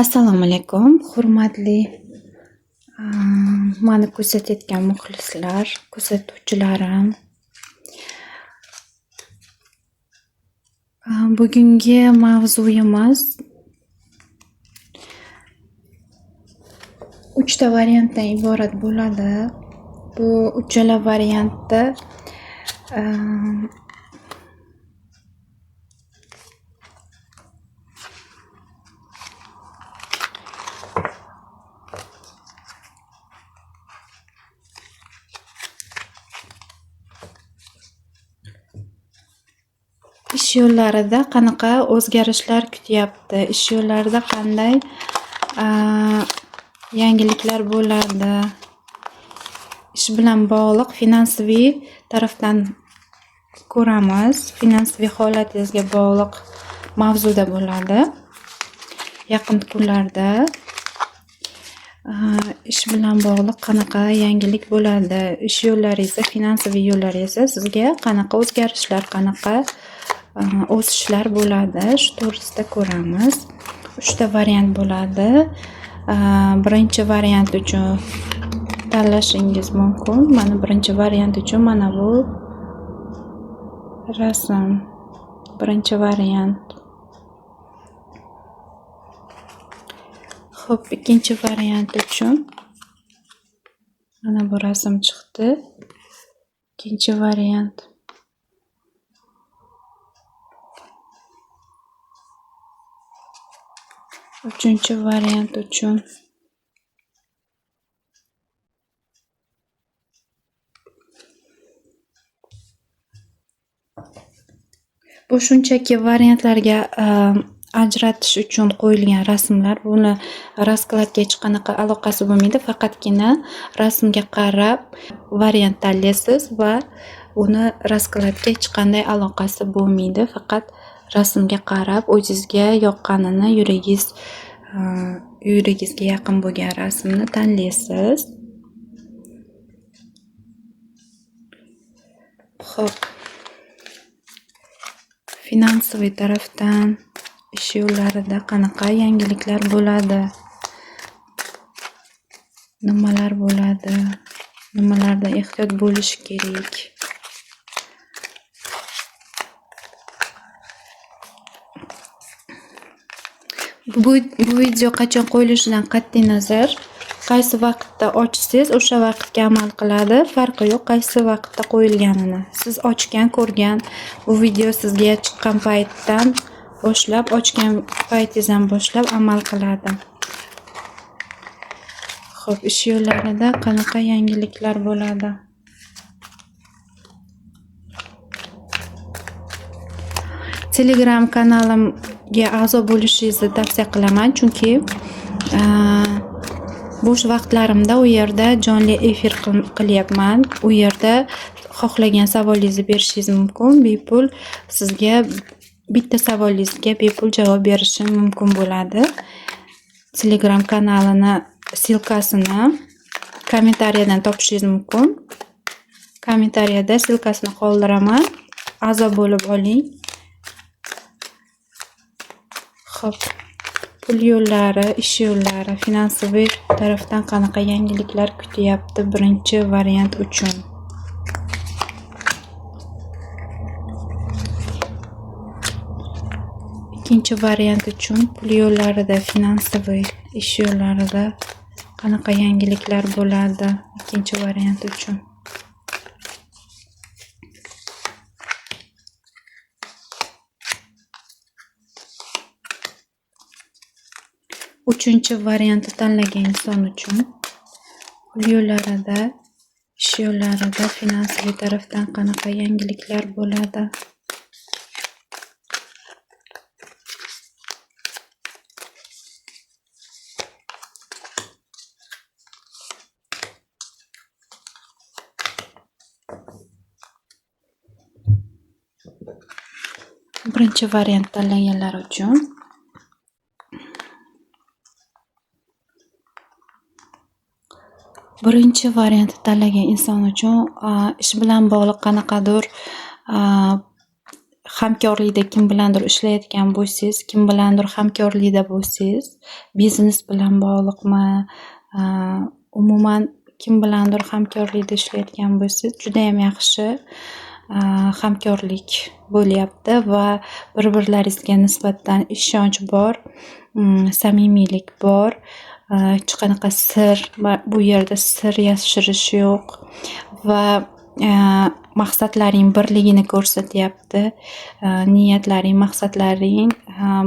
Assalomu alaykum, hurmatli mani kuzatayotgan muxlislar, kuzatuvchilarim. Bugungi mavzuyimiz uchta variantdan iborat bo'ladi. Bu uchala variantda ish yo'llarida qanaqa o'zgarishlar kutyapti, ish yo'llarida qanday yangiliklar bo'ladi, ish bilan bog'liq finansiviy tarafdan ko'ramiz, finansiviy holatingizga bog'liq mavzuda bo'ladi. Yaqin kunlarda ish bilan bog'liq qanaqa yangilik bo'ladi, ish yo'llaringizda, finansiviy yo'llaringizda sizga qanaqa o'zgarishlar, qanaqa o'sishlar bo'ladi, shu to'g'risida ko'ramiz. Uchta variant bo'ladi. Birinchi variant uchun tanlashingiz mumkin. Mana birinchi variant uchun mana bu rasm. Birinchi variant. Xo'p, ikkinchi variant uchun mana bu rasm chiqdi. Ikkinchi variant. Uchinchi variant uchun bu shunchaki variantlarga ajratish uchun qo'yilgan rasmlar. Buni raskladga hech qanaqa aloqasi bo'lmaydi. Faqatgina rasmga qarab variant tanlaysiz va uni raskladga hech qanday aloqasi bo'lmaydi. Faqat rasmga qarab o'zingizga yoqqanini, yuragingizga yaqin bo'lgan rasmni tanlaysiz. Xo'p. Finansiviy tarafdan ish yo'llarida qanaqa yangiliklar bo'ladi? Nimalar bo'ladi? Nimalardan ehtiyot bo'lish kerak? Bu video qachon qo'yilishidan qat'iy nazar, qaysi vaqtda ochsangiz o'sha vaqtga amal qiladi. Farqi yo'q qaysi vaqtda qo'yilganini. Siz ochgan, ko'rgan bu video sizga chiqqan paytdan boshlab, ochgan paytingizdan boshlab amal qiladi. Xo'p, ish yo'llarida qanaqa yangiliklar bo'ladi? Telegram kanalimga a'zo bo'lishingizni tavsiya qilaman, chunki bo'sh vaqtlarimda u yerda jonli efir qilyapman. U yerda xohlagan savolingizni berishingiz mumkin. Bepul sizga bitta savolingizga bepul javob berishim mumkin bo'ladi. Telegram kanalini silkasini kommentariyadan topishingiz mumkin. Kommentariyada silkasini qoldiraman. A'zo bo'lib oling. Xo'p, pul yo'llari, ish yo'llari, finansiviy tarafdan qanaqa yangiliklar kutyapti birinchi variant uchun? Ikkinchi variant uchun pul yo'llarida, finansiviy ish yo'llarida qanaqa yangiliklar bo'ladi ikkinchi variant uchun? Uchinchi variantni tanlagan inson uchun pul yo'llarida, ish yo'llarida, finansiviy tarafdan qanaqa yangiliklar bo'ladi? Birinchi variant tanlaganlar uchun birinchi variantni tanlagan inson uchun ish bilan bog'liq qanaqadir Hamkorlikda kim bilandir ishlayotgan bo'lsangiz, kim bilandir hamkorlikda bo'lsangiz, biznes bilan bog'liqmi, umuman kim bilandir hamkorlikda ishlayotgan bo'lsangiz, judayam yaxshi hamkorlik bo'lyapti va bir-birlaringizga nisbatan ishonch bor, samimiylik bor. Hech qanaqa sir, bu yerda sir yashirish yo'q va maqsadlaring birligini ko'rsatyapti. Niyatlaring, maqsadlaring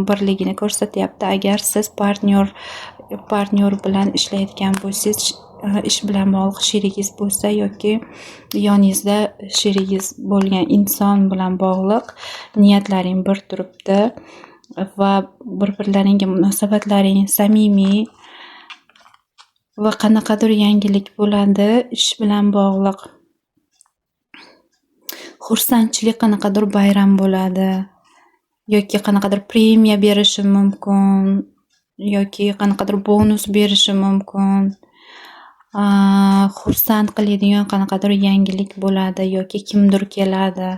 birligini ko'rsatyapti. Agar siz partnyor bilan ishlayotgan bo'lsangiz, ish bilan bog'liq sherigingiz bo'lsa yoki yoningizda sherigingiz bo'lgan inson bilan bog'liq niyatlaring bir turibdi va bir-birlaringga munosabatlaring samimiy va qanaqadir yangilik bo'ladi ish bilan bog'liq. Xursandchilik, qanaqadir bayram bo'ladi yoki qanaqadir premiya berishi mumkin yoki qanaqadir bonus berishi mumkin. Xursand qiladigan qanaqadir yangilik bo'ladi yoki kimdir keladi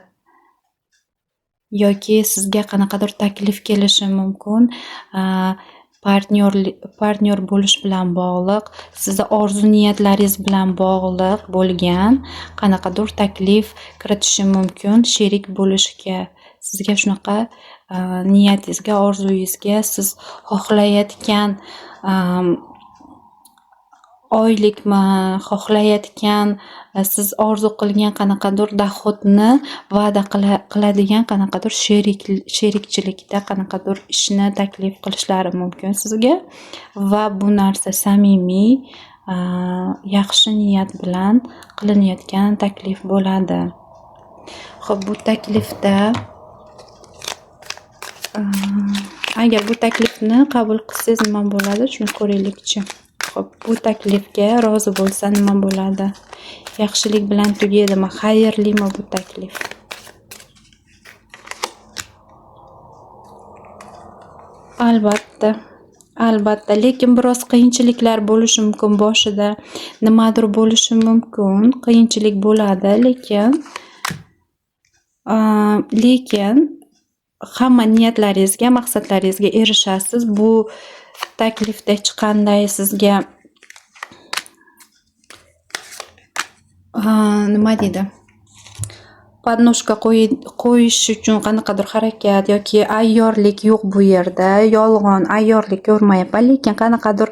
yoki sizga qanaqadir taklif kelishi mumkin. Partnyor bo'lish bilan bog'liq, sizni orzu niyatlaringiz bilan bog'liq bo'lgan qanaqadir taklif kiritishi mumkin sherik bo'lishga. Sizga shunaqa niyatingizga, orzuyingizga, siz xohlayotgan oylikmi, xohlayotgan, siz orzu qilgan qanaqadir доход ni va'da qiladigan qanaqadir sherikchilikda qanaqadir ishni taklif qilishlari mumkin sizga va bu narsa samimiy, yaxshi niyat bilan qilinayotgan taklif bo'ladi. Xo'p, bu taklifda, agar bu taklifni qabul qilsangiz nima bo'ladi? Shuni ko'raylikchi. Xo'p, bu taklifga rozi bo'lsa nima bo'ladi? Yaxshilik bilan tugaydimi? Xayrlimi bu taklif? Albatta, albatta, lekin biroz qiyinchiliklar bo'lishi mumkin boshida. Nimadir bo'lishi mumkin, qiyinchilik bo'ladi, lekin hamma niyatlaringizga, maqsadlaringizga erishasiz. Bu taklifda hech qanday sizga, nima deydi, подножка qo'yish uchun qanaqadir harakat yoki ayyorlik yo'q bu yerda. Yolg'on, ayyorlik ko'rmayapman, lekin qanaqadir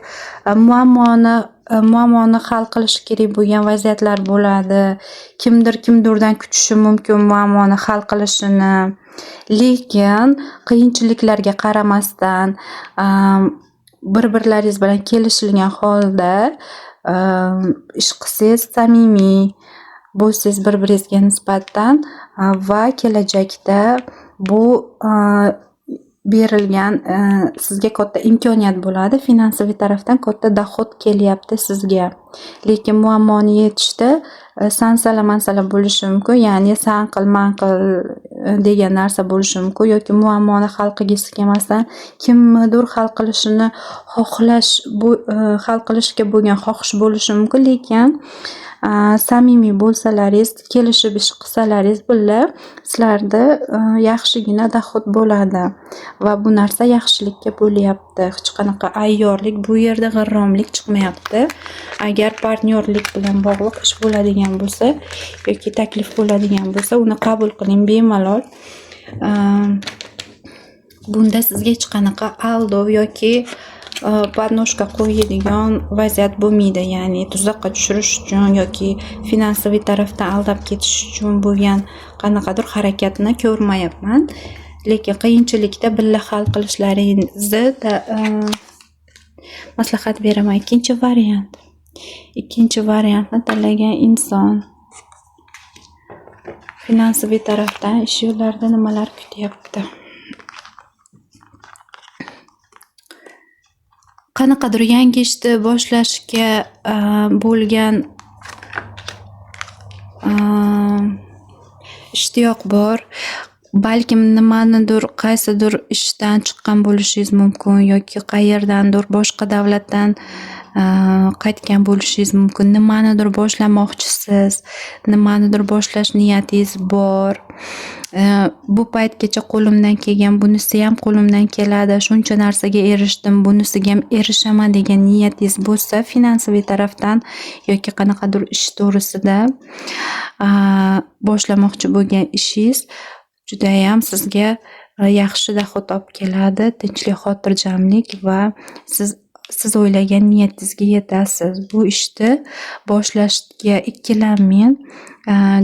muammoni hal qilish kerak bo'lgan vaziyatlar bo'ladi. Kimdir kimdirdan kutishi mumkin muammoni hal qilishini. Lekin qiyinchiliklarga qaramasdan, bir-birlaringiz bilan kelishilgan holda ish qilsangiz, samimiy bo'lsangiz bir-biringizga nisbatan va kelajakda bu berilgan sizga katta imkoniyat bo'ladi. Finansiy tarafdan katta доход kelyapti sizga. Lekin muammoni yechishda sansala-mansala bo'lishi mumkin, ya'ni san qil, man qil degan narsa bo'lishi mumkin yoki muammoni hal qilgisi kelmasdan kimnidir hal qilishini xohlash, bu hal qilishga bo'lgan xohish bo'lishi mumkin, lekin samimiy bo'lsalaringiz, kelishib ish qilsalaringiz birga sizlarda yaxshigina доход bo'ladi va bu narsa yaxshilikka bo'lyapti. Hech qanaqa ayyorlik, bu yerda g'irromlik chiqmayapti. Agar partnyorlik bilan bog'liq ish bo'ladigan bo'lsa yoki taklif bo'ladigan bo'lsa, uni qabul qiling bemalol. Bunda sizga hech qanaqa aldov yoki подножка qo'yadigan vaziyat bo'lmaydi. Ya'ni tuzoqqa tushirish uchun yoki finansiy tarafdan aldab ketish uchun bo'lgan qanaqadir harakatni ko'rmayapman. Lekin qiyinchilikda birga hal qilishlaringizni maslahat beraman. Ikkinchi variant. Ikkinchi variantni tanlagan inson finansiy tarafdan ish yo'llarida nimalar kutyapti? Qanaqadir yangi ishni boshlashga bo'lgan ishtiyoq bor. Balkim nimanidir, qaysidir ishdan chiqqan bo'lishingiz mumkin yoki qayerdandir boshqa davlatdan qaytgan bo'lishingiz mumkin. Nimanidir boshlamoqchisiz, nimanidir boshlash niyatingiz bor. Bu paytgacha qo'limdan kelgan, bunisiyam qo'limdan keladi, shuncha narsaga erishdim, bunisiga ham erishaman degan niyatingiz bo'lsa, finansiy tarafdan yoki qanaqadir ish to'g'risida boshlamoqchi bo'lgan ishingiz judayam sizga yaxshi dohod olib keladi, tinchlik, xotirjamlik va siz o'ylagan niyatingizga yetasiz. Bu ishni boshlashga ikkilanmang,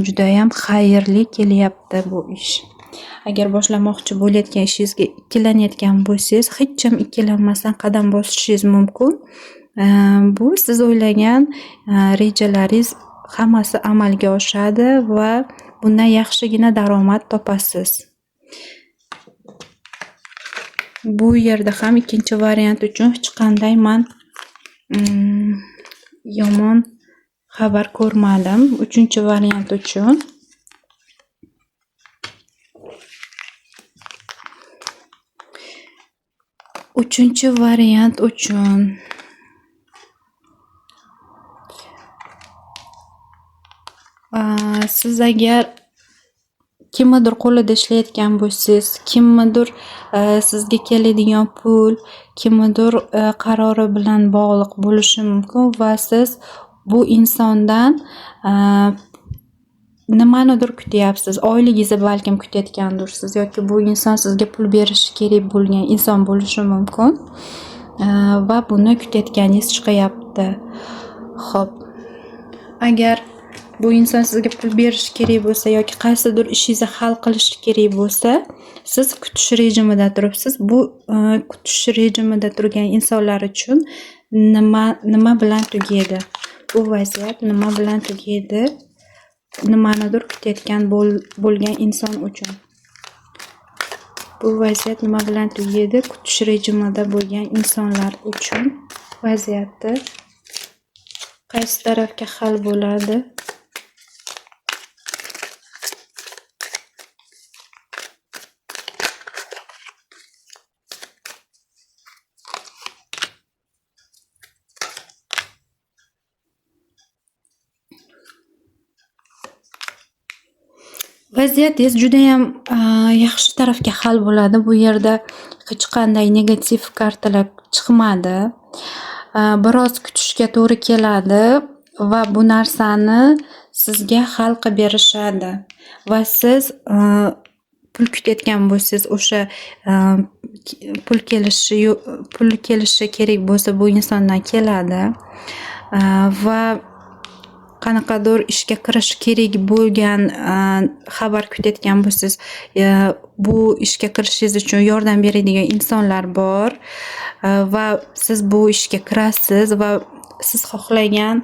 judayam xayrli kelyapti bu ish. Agar boshlamoqchi bo'layotgan ishingizga ikkilanayotgan bo'lsangiz, hech ham ikkilanmasdan qadam bosishingiz mumkin. Bu siz o'ylagan rejalaringiz hammasi amalga oshadi va bundan yaxshigina daromad topasiz. Bu yerda ham ikkinchi variant uchun hech qanday man yomon xabar ko'rmadim. Uchinchi variant uchun siz agar kimnidir qo'lida ishlayotgan bo'lsangiz, kimnidir sizga keladigan pul, kimnidir qarori bilan bog'liq bo'lishi mumkin va siz bu insondan nimanidir kutyapsiz. Oyligingizni balkim kutayotgandirsiz yoki bu inson sizga pul berishi kerak bo'lgan inson bo'lishi mumkin va buni kutayotganingiz chiqyapti. Xo'p, agar bu inson sizga pul berishi kerak bo'lsa yoki qaysidir ishingizni hal qilishi kerak bo'lsa, siz kutish rejimida turibsiz. Bu kutish rejimida turgan insonlar uchun nima bilan tugaydi? Bu vaziyat nima bilan tugaydi? Nimanidir kutayotgan bo'lgan inson uchun. Bu vaziyat nima bilan tugaydi? Kutish rejimida bo'lgan insonlar uchun vaziyatni qaysi tarafga hal bo'ladi? Vaziyatingiz judayam yaxshi tarafga hal bo'ladi. Bu yerda hech qanday negativ kartalar chiqmadi. Biroz kutishga to'g'ri keladi va bu narsani sizga hal qilib berishadi. Va siz pul kutayotgan bo'lsangiz, o'sha pul kelishi kerak bo'lsa, bu insondan keladi. Va qanaqadir ishga kirish kerak bo'lgan xabar kutayotgan bo'lsangiz, bu ishga kirishingiz uchun yordam beradigan insonlar bor va siz bu ishga kirasiz va siz xohlagan,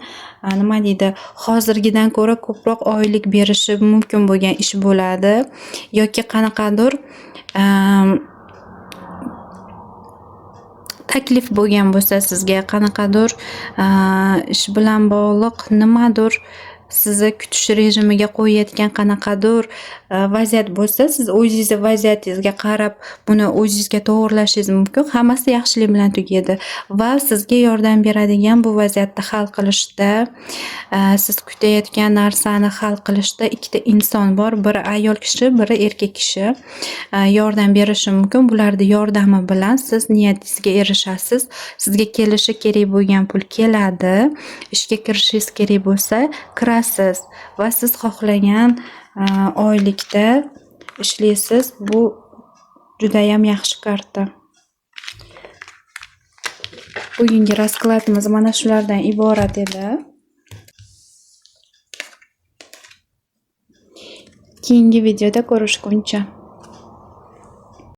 nima deydi, hozirgidan ko'ra ko'proq oylik berishi mumkin bo'lgan ish bo'ladi yoki qanaqadir taklif bo'lgan bo'lsa sizga, qanaqadir ish bilan bog'liq nimadir sizni kutish rejimiga qo'yayotgan qanaqadir vaziyat bo'lsa, siz o'zingizni vaziyatingizga qarab buni o'zingizga to'g'irlashingiz mumkin. Hammasi yaxshilik bilan tugaydi va sizga yordam beradigan bu vaziyatni hal qilishda, siz kutayotgan narsani hal qilishda ikkita inson bor. Biri ayol kishi, biri erkak kishi. Yordam berishi mumkin. Bularning yordami bilan siz niyatingizga erishasiz. Sizga kelishi kerak bo'lgan pul keladi. Ishga kirishingiz kerak bo'lsa, kirasiz va siz xohlagan oylikda ishlaysiz. Bu judayam yaxshi karta. Bugungi raskladimiz mana shulardan iborat edi. Keyingi videoda ko'rishguncha.